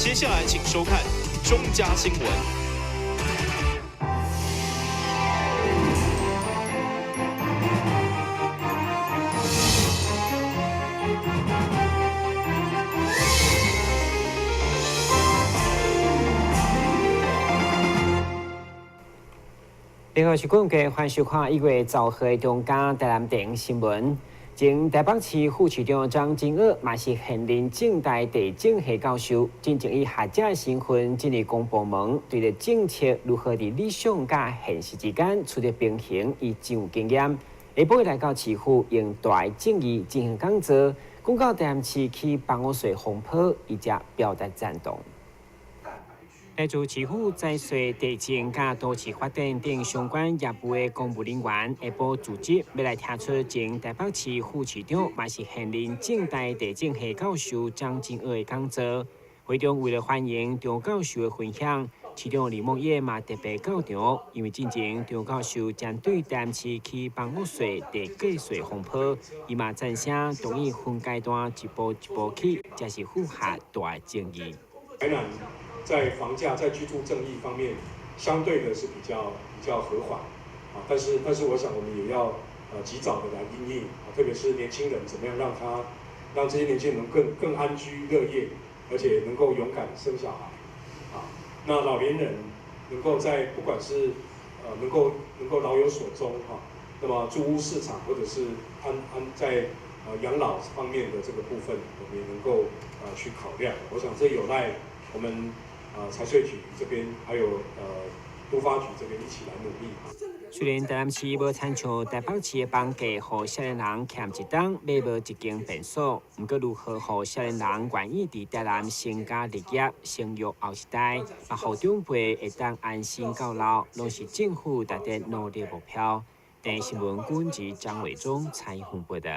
接下來請收看中嘉新聞。另外是本期歡迎收看1月10號的中嘉台南電新聞。前台北市副市長張金鍔嘛是現任政大地政系教授，進前以學者身份進入公部門，對著政策如何佇理想佮現實之間取得平衡，伊真有經驗。下晡來到市府，用大正義進行講座，講到台南市起房屋稅風波，伊才表達贊同。來自市府財稅、地政佮都市發展等相關業務的公務人員，下晡組織欲來聽出前台北市副市長，嘛是現任政大地政系教授張金鍔的講座。會中為了歡迎張教授的分享，市長李孟諺嘛特別到場，因為進前張教授針對台南市起房屋稅、地價稅風波，伊嘛贊成同意分階段一步一步起，才是符合大正義。台南在房價、在居住正義方面，相對的是比較和緩，啊，但是我想我們也要及早的來因應，啊，特別是年輕人怎麼樣讓這些年輕人更安居樂業，而且能夠勇敢生小孩，啊，那老年人能夠在不管是能夠老有所終哈，那麼住屋市場或者是安安在養老方面的這個部分，我們也能夠去考量。我想這有賴我們財稅局這邊，還有都發局這邊一起來努力。雖然台南市無親像台北市的房價，予少年人欠一冬買無一間便所，毋過如何予少年人願意佇台南成家立業、生育後一代，嘛予長輩會當安心到老，攏是政府值得努力目標。電視新聞軍事張偉忠採訪報道。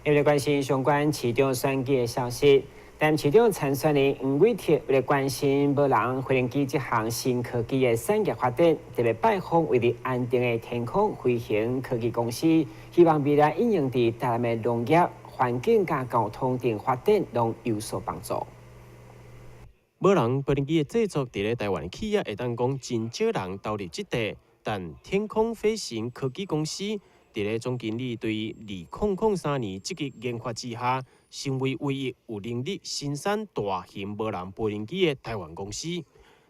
下來關心相關市長選舉的消息。台南市長參選人黃偉哲為了關心無人飛行機這項新科技的產業發展，特別拜訪位佇安定的天空飛行科技公司，希望未來應用佇台南的農業、環境佮交通等發展攏有所幫助。無人飛行機的製作，佇咧台灣企業會當講真少人投入這塊，但天空飛行科技公司佇咧總經理對2003年積極研發之下，成為唯一有能力生產大型無人飛行機的台灣公司。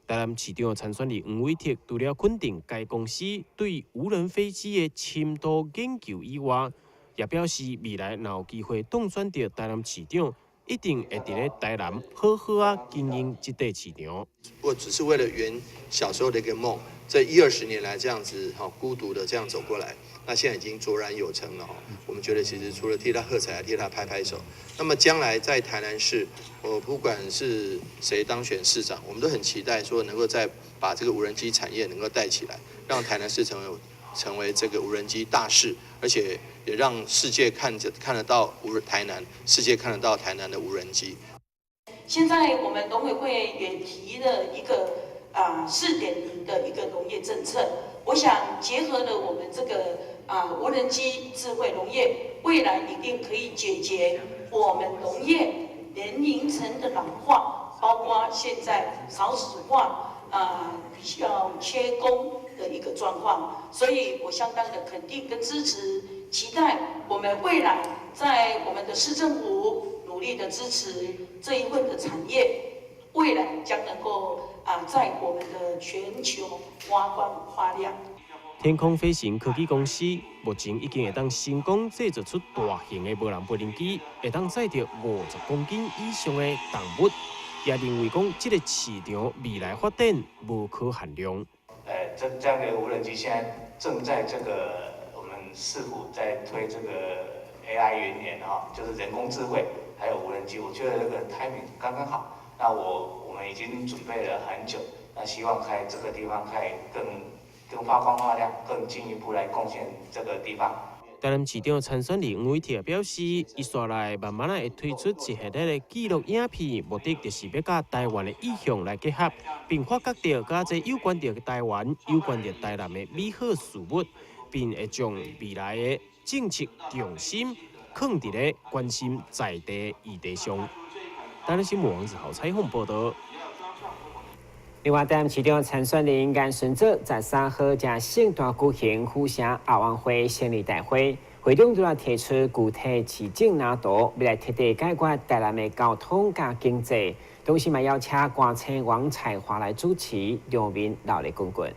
台南市長參選人黃偉哲除了肯定該公司對無人飛機的深度研究以外，也表示未來若有機會當選著台南市長，一定會佇咧台南好好仔經營這塊市場。我只是為了圓小時候的一個夢，這一二十年來這樣子哈孤獨的這樣走過來，那現在已經卓然有成了。我們覺得其實除了替他喝彩，替他拍拍手。那麼將來在台南市，我不管是誰當選市長，我們都很期待說能夠再把這個無人機產業能夠帶起來，讓台南市成為這個無人機大市，而且也讓世界看得到無人台南，世界看得到台南的無人機。現在我們農委會也提了一個4.0的一個農業政策，我想結合了我們這個無人機智慧農業，未來一定可以解決我們農業年齡層的老化，包括現在少子化比較缺工的一個狀況，所以我相當的肯定跟支持，期待我們未來在我們的市政府努力的支持這一份的產業，未來將能夠在我們的全球發光發亮。天空飛行科技公司目前已經會當成功製造出大型的無人飛行機，會當載著50公斤以上的重物，也認為講這個市場未來發展無可限量。這樣的無人機現在正在這個我們市府在推這個 AI 元年哈，就是人工智慧還有無人機，我覺得這個 timing 剛剛好。那我們已經準備了很久，那希望在這個地方可以更發光發亮，更進一步來貢獻這個地方。台南市長參選人黃偉哲表示，伊紲來慢慢仔會推出一系列的紀錄影片，目的就是欲佮台灣的意象來結合，並發覺著佮這有關著台灣、有關著台南的美好事物，並會將未來的政策重心放佇咧關心在地議題上。台視新聞王子豪採訪報道。另外，台南市長參選人顏順祖13號將盛大舉行府城後援會成立大會，會中除了提出具體市政藍圖，欲來徹底解決台南的交通佮經濟，同時嘛邀請歌星王彩樺來主持，場面熱鬧滾滾。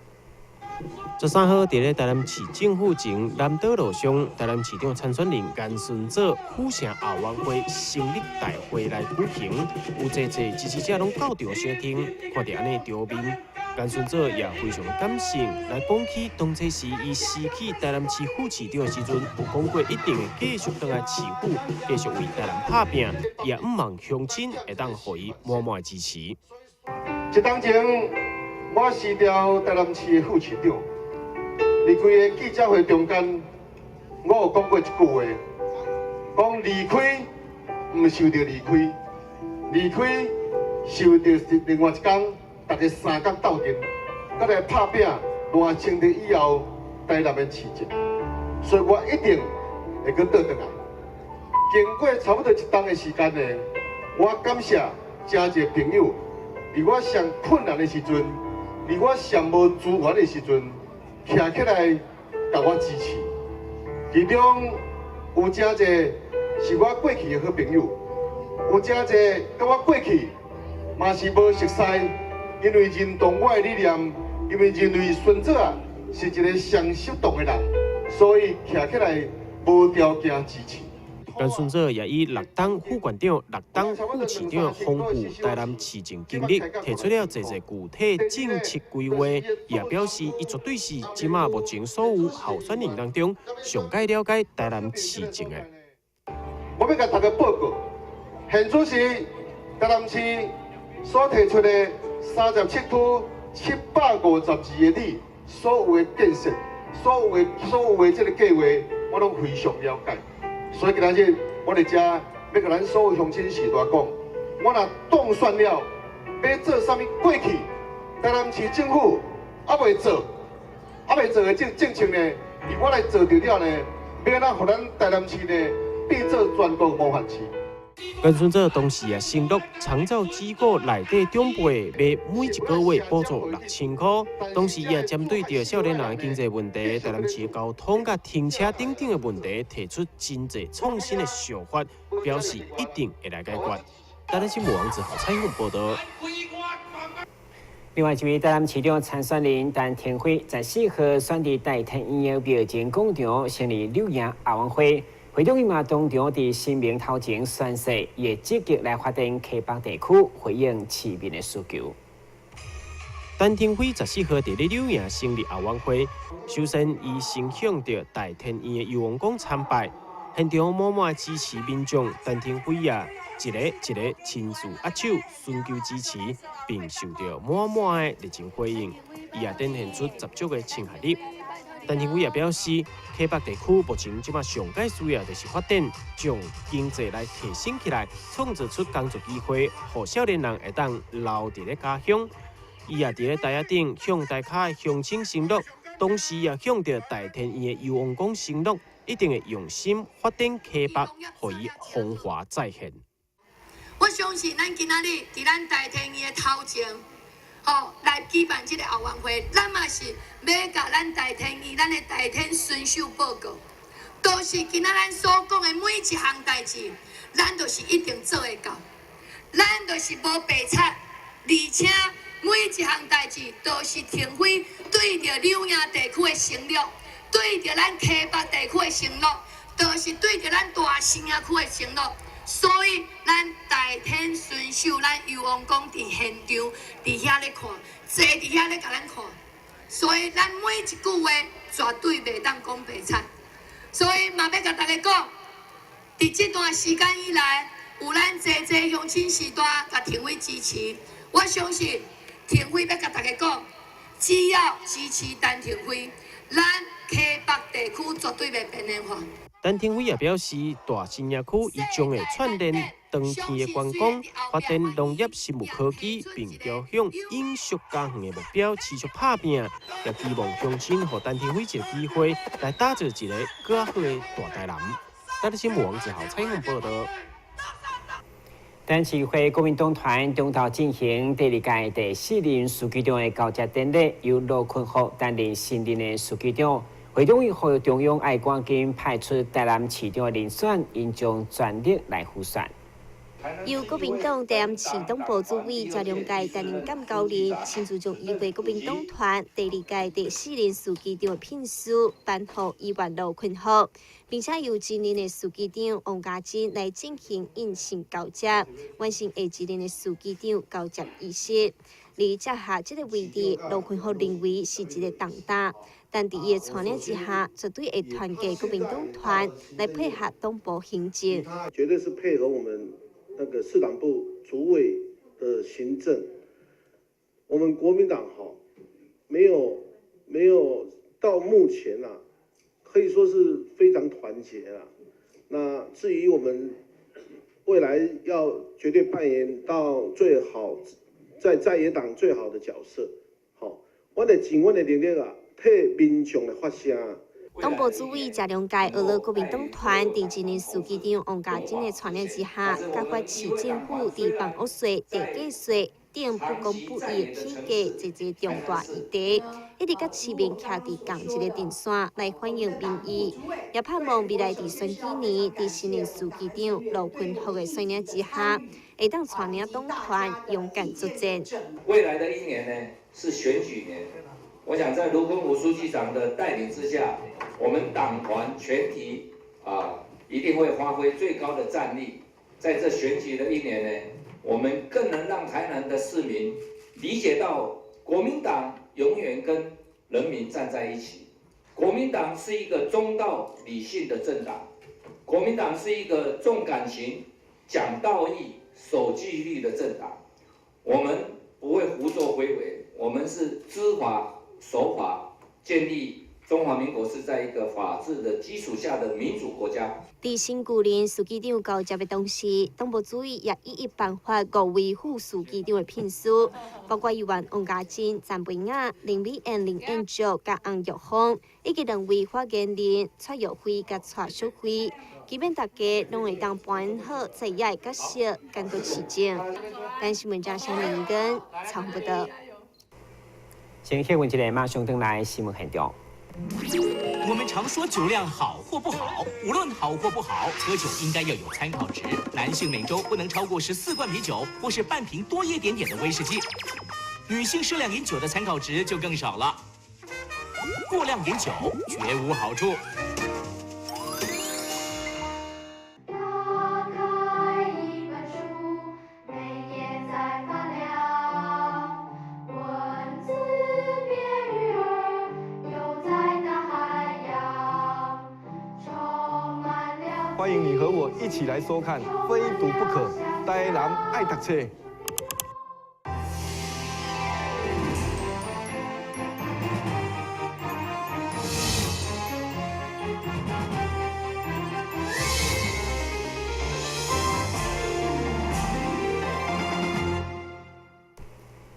13號，佇咧台南市政府前南島路上，台南市長參選人顏順祖府城後援會成立大會來舉行，有濟濟支持者攏到場相挺，看著按呢場面，顏順祖也非常感性來講起當初時伊辭去台南市副市長的時陣，有講過一定會繼續轉來市府，繼續為台南拍拚，也向望鄉親會當予伊滿滿的支持。一當前，我辭掉台南市的副市長，佇規個記者會中間，我有講過一句話，講離開毋是為著離開，離開是為著是另外一工，大家相共鬥陣，閣來拍拚爛清著以後台南的市政，所以我一定會閣倒轉來。經過差不多一冬的時間呢，我感謝誠濟朋友，佇我上困難的時陣，佇我上無資源的時陣，徛起來共我支持。其中有誠濟是我過去的好朋友，有誠濟佮我過去嘛是無熟似，因為認同我的理念，因為認為孫祖啊是一個上適當的人，所以徛起來無條件支持。顏順祖也以六黨副縣長、六黨副市長豐富台南市政經歷，提出了濟濟具體政策規劃，也表示伊絕對是這馬目前所有候選人當中上蓋了解台南市政的。我欲共大家報告，現此時台南市所提出的37區752个里所有的建設、所有的這個計劃，我攏非常了解。所以今仔日我佇遮欲共咱所有鄉親序大講，我若當選了，欲做啥物過去台南市政府猶未做的政策呢？佇我來做著了呢，欲按怎予咱台南市呢變做全國模範市？顏順祖當時也承諾，長照機構內底長輩欲每一個月補助6000箍。同時也針對著少年人的經濟問題、台南市交通佮停車等等的問題，提出真濟創新的想法，表示一定會來解決。台南新聞王子豪採訪報道。另外一位台南市長參選人陳亭妃，14號選佇大天院的廟前廣場成立柳營後援會。會長伊嘛當場佇神明頭前宣誓，伊會積極來發展溪北地區，回應市民的需求。陳亭妃14號佇咧柳營成立後援會，首先伊先向著大天院的藥王宮參拜，現場滿滿支持民眾，陳亭妃啊一个一个親自握手尋求支持，並受著滿滿的熱情回應，伊也展現出十足的親和力。陳亭妃也表示，溪北地區目前這馬上蓋需要就是發展，將經濟來提升起來，創造出工作機會，予少年人會當留佇咧家鄉。伊也佇咧台仔頂向台跤的鄉親承諾，同時也向著大天院的藥王宮承諾，一定會用心發展溪北，予伊風華再現。我相信咱今仔日佇咱大天院的頭前，吼，來舉辦這個後援會，咱嘛是欲共咱大天院、咱的大天巡守報告，都是今仔咱所講的每一項代誌，咱都是一定做會到，咱就是無白賊，而且每一項代誌都是亭妃對著柳營地區的承諾，對著咱溪北地區的承諾，都是對著咱大新營區的承諾。所以，咱大天巡守，咱藥王宮佇現場，佇遐咧看，坐佇遐咧共咱看。所以，咱每一句話絕對袂當講白賊。所以，嘛欲共大家講，佇這段時間以來，有咱濟濟鄉親序大共亭妃支持，我相信亭妃欲共大家講，只要支持陳亭妃，咱溪北地區絕對袂邊緣化。陳亭妃也表示，大新營區伊將會串聯長天的觀光，發展農業生物科技，並朝向永續家園的目標持續拍拚，也期望鄉親予陳亭妃一個機會，來打造一個閣較好的大台南。台視新聞王子豪採訪報道。台南市会国民党团中昼进行第二届第四任书记长的交接典礼，由罗坤福担任新任的书记长。会长伊呼吁中央爱赶紧派出台南市长的人选，𪜶将全力来辅选。由国民党台南市党部主委赵良介担任监交人，亲自将议会国民党团第二届第四任书记长的聘书颁予议员罗坤福，并且由前任的书记长王家珍来进行印信交接，完成下一任的书记长交接仪式。而接下这个位置，罗坤福认为是一个重担，但伫伊的带领之下，绝对会团结国民党团来配合党部行政。绝对是配合我们那个市党部主委的行政。我们国民党哈，没有到目前啊，可以说是非常团结啊。那至于我们未来要绝对扮演到最好，在在野党最好的角色，好，我会尽阮的能力啊，替民众来发声。党部主委谢良介学了国民党团伫前任书记长王家珍的带领之下，揭发市政府伫房屋税、地价税等不公不义的起价，济济重大议题，一直佮市民徛伫仝一个阵线来反映民意，也盼望未来伫选举年，伫新任书记长罗坤福的率领之下，会当带领党团勇敢作战。未来的一年呢，是选举年。我想在卢坤福书记长的带领之下，我们党团全体啊，一定会发挥最高的战力。在这选举的一年呢，我们更能让台南的市民理解到，国民党永远跟人民站在一起。国民党是一个中道理性的政党，国民党是一个重感情、讲道义、守纪律的政党。我们不会胡作非为，我们是知法守法，建立中华民国是在一个法治的基础下的民主国家。伫新旧任书记长交接的同时，党部主委也一一颁发五位副书记长的聘书，包括议员王家珍、陈培雅、林美燕、林彦卓、佮洪玉凤，以及两位发言人蔡玉辉佮蔡淑慧。基本大家拢会当扮演好在野的角色，监督市政。但新闻张新林跟曹不得。先歇问一下，马上转来新闻现场。我们常说酒量好或不好，无论好或不好，喝酒应该要有参考值。男性每周不能超过14罐啤酒，或是半瓶多一点点的威士忌。女性适量饮酒的参考值就更少了。过量饮酒绝无好处。打开一本书，每页在发亮，文字变鱼儿，游在大海洋，充满了。欢迎你和我一起来收看《非读不可》，台南爱读册。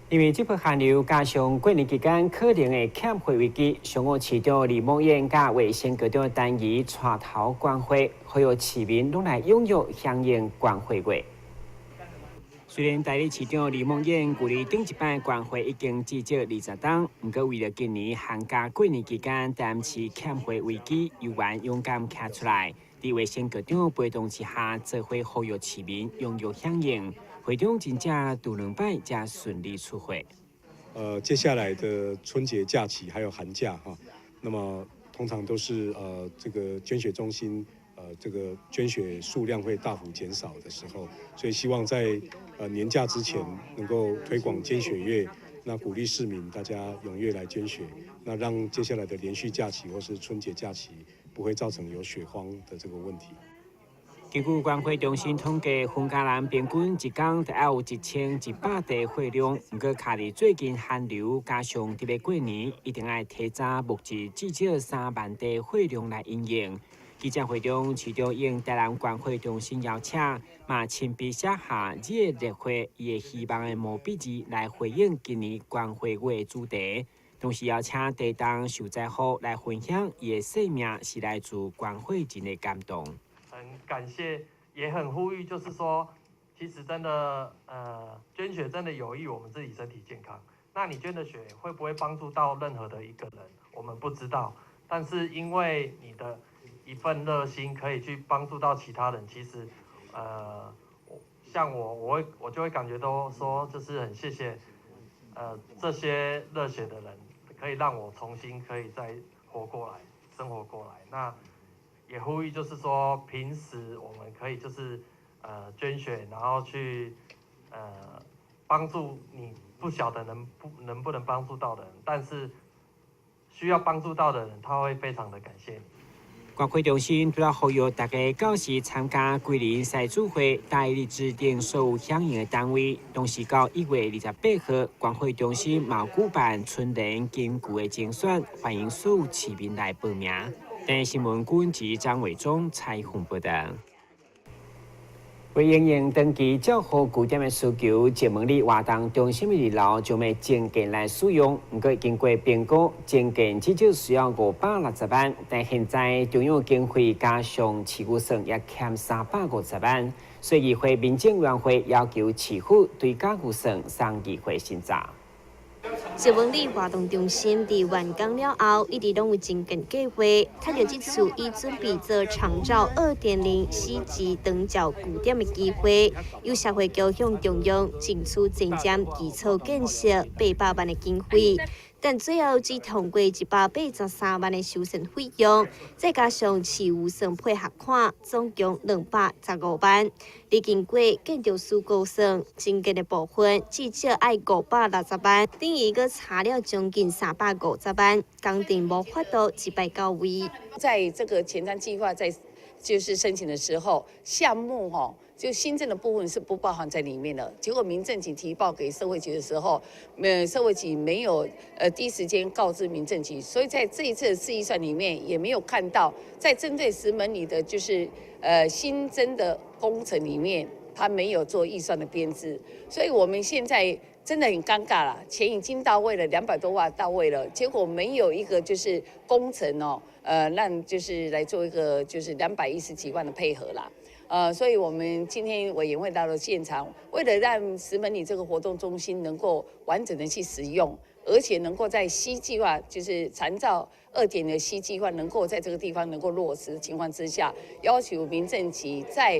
因为这波寒流加上过年期间可能的欠货危机，上午市长李孟谚佮卫生局长陈仪带头捐货，呼吁市民拢来踊跃响应捐货月。虽然代理市长李孟谚距离顶一摆捐货已经至少20冬，毋过为了今年寒假过年期间台南市欠货危机，犹原勇敢站出来，伫卫生局长陪同之下，做伙呼吁市民踊跃响应。会中真正拄两摆才顺利出货。接下来的春节假期还有寒假哈，那么通常都是这个捐血中心这个捐血数量会大幅减少的时候，所以希望在年假之前能够推广捐血月，那鼓励市民大家踊跃来捐血，那让接下来的连续假期或是春节假期不会造成有血荒的这个问题。根据捐血中心统计，云嘉南平均一工著爱有1100袋血量。毋过，卡伫最近寒流加上伫咧过年，一定爱提早募集至少3万袋血量来因应。记者会中，市长应台南捐血中心邀请，嘛亲笔写下热热血伊的希望的毛笔字来回应今年捐血月的主题。同时邀请地动受灾户来分享伊的生命是来自捐血人的感动。很感谢，也很呼吁，就是说，其其實真的，捐血真的有益我們自己身體健康。那你捐的血會不會幫助到任何的一個人，我們不知道。但是因為你的一份熱心，可以去幫助到其他人，其實，像我，我就會感覺到說，就是很謝謝，這些熱血的人，可以讓我重新可以再活過來，生活過來。那也呼籲，就是說平時我們可以就是捐血，然後去幫助你不曉得能不能幫助到的人，但是需要幫助到的人，他會非常的感謝你。關懷中心除了呼籲大家到時參加桂林賽主會，大力指定所有響應的單位，同時到1月28號，關懷中心嘛舉辦春聯金句的徵選，歡迎所有市民來報名。電視新聞軍及張偉忠採訪報道。為因應長期照護據點的需求，石門里活動中心的二樓將欲增建來使用。毋過經過評估，增建至少需要560萬，但現在中央經費加上市預算也欠350萬，所以議會民政委員會要求市府追加預算送議會審查。石門里活動中心佇完工了後，一直攏有增建計劃。他就這次已準備做長照2.0 C 級長照據點的機會，由社會局向中央爭取前瞻基礎建設800萬的經費，但最後只通過183萬的修繕費用，再加上市預算配合款，總共215萬。而經過建築師估算，增建的部分至少愛560萬，等於閣差了將近350萬，工程無法度一擺到位。在這個前瞻計劃在就是申請的時候，項目吼就新增的部分是不包含在裡面的。結果民政局提報給社會局的時候，社會局沒有第一時間告知民政局，所以在這一次的市預算裡面也沒有看到，在針對石門里的就是新增的工程裡面，他沒有做預算的編製，所以我們現在真的很尷尬啦，錢已經到位了，200多萬到位了，結果沒有一個就是工程哦，讓就是來做一個就是210幾萬的配合啦。所以我們今天委員會到了現場，為了讓石門里這個活動中心能夠完整的去使用，而且能夠在 C 計劃，就是長照2.0的 C 計劃能夠在這個地方能夠落實的情況之下，要求民政局在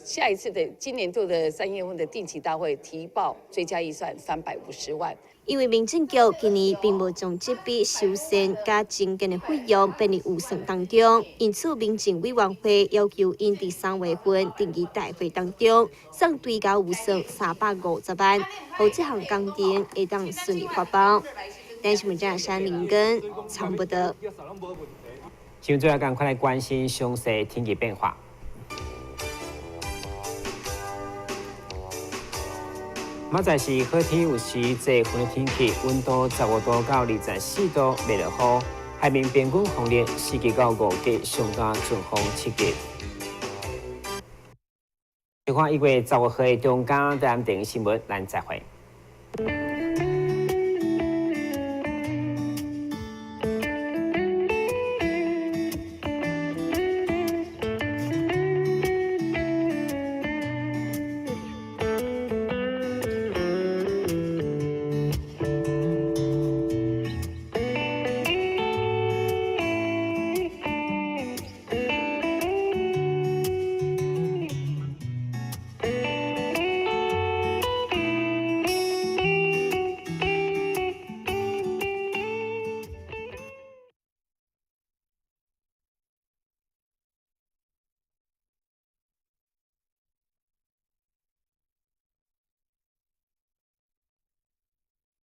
下一次的今年度的3月份的定期大會提報追加預算350萬。因為民政局今年並無將這筆修繕佮增建的費用編入預算當中，因此民政委員會要求𪜶佇3月份定期大會當中送追加預算350萬，予這項工程會當順利發包。電視媒體林根差不多。現在趕快來關心詳細天氣變化。明仔載是好天，有時濟雲的天氣，溫度15度到24度，袂落雨。海面平均風力4級到5級，上大陣風7級。收看1月15號的中間台南新聞，咱再會。